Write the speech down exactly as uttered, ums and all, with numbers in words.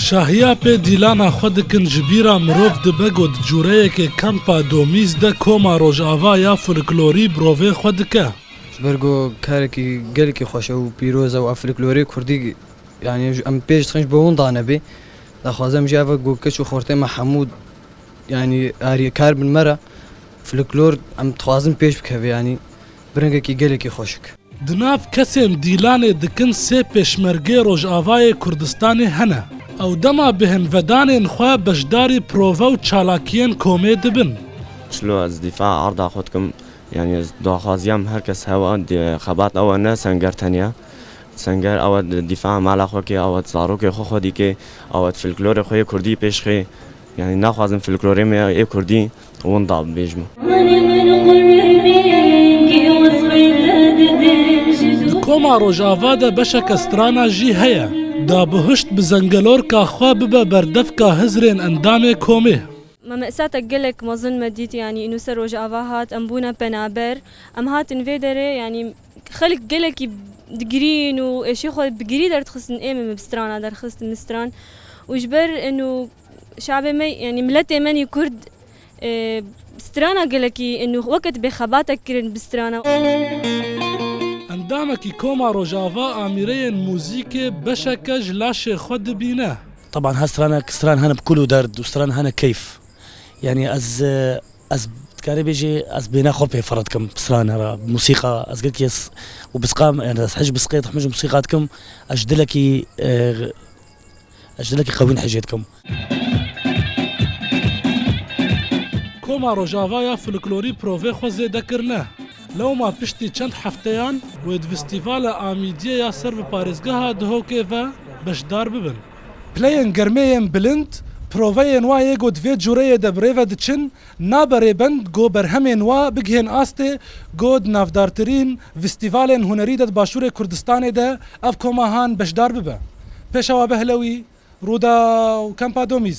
Şahiya pê dîlana xwe dikin, ji bîra mirov dibe ku di cûreyekê kampa Domîz de koma Rojava ya folklorî birovê xwe dike. Ji ber ku karekî gelekî xweş e û pîroz e û ev folklorê kurdî, yanî, em pêş dixin ji bo winda nebe. Daxwazim jî ev e ku keç û xortê me hemû, yanî, arîkar bin me re. Folklor em dixwazin pêş bikeve, yanî, bi rengekî gelekî xweşik. Di nav kesên dîlanê dikin sê pêşmergê Rojavayê Kurdistanê hene. Ew dema bi hinvedanên xwe beşdarî prove û çalakiyên komê dibin. Çilo ez dîfa erda xwe dikim, yanî ez daxwaziya min her kes hewa, di-, xebat ew e ne Senger tenya. Senger ew e di-, dîfa mala xwe ke, ew e zarokê xwe xwedî ke, ew e folklorê xwe yê kurdî pêş xê. Yanî naxwazin folklorê me yê kurdî winda bibêjim. Di koma Rojava de beşeke strana jî heye. Dabihişt bi zengelorka xwe bibe berdevka hizrên endamê komê. Me me'satek gelek mezin me dît, yanî, û ser Rojava hat, em bûne penaber. Em hatin vê derê, yanî, xelk gelekî digirîn û êşê xwe bi girî derdixistin, ê min bi strana derxistin bi stran. Û ji ber û şabê me, yanî, miletê me nî Kurd, e, strana gelekî û weke dibê xebatek kirin bi strana. Endamekî koma Rojava amîreyên muzîkê beşeke ji laşê xwe dibîne. Teban her stranek, stran hene bi kul û derd û stran hene keyf. Yanî ez, e, ez dikarî bêjî ez bêhna xwe pê ferq dikim bi strana re, bi musîqa, ez gelkî ez û bisqam, yanî ez hej bisqê dixim ji musîqa dikim, ez ji dilekî, e, ez ji dilekî qewîn hejê dikim. Koma Rojava ya folklorî provê xwe zêde kirine. Lewma piştî çend hefteyan wê di festîvala Amîdiyê ya ser bi parêzgeha Duhokê ve beşdar bibin. Pileyên germê yên bilind, proveyên wa yê ku di vê cûreyê de bi rê ve diçin, nabe rêbend ku berhemên wa bigihên astê ku di navdartirîn festîvalên hunerî de di Başûrê Kurdistanê de ev koma han beşdar bibe. Pêşewa Behlewî, Rûdaw, Kampa Domîz.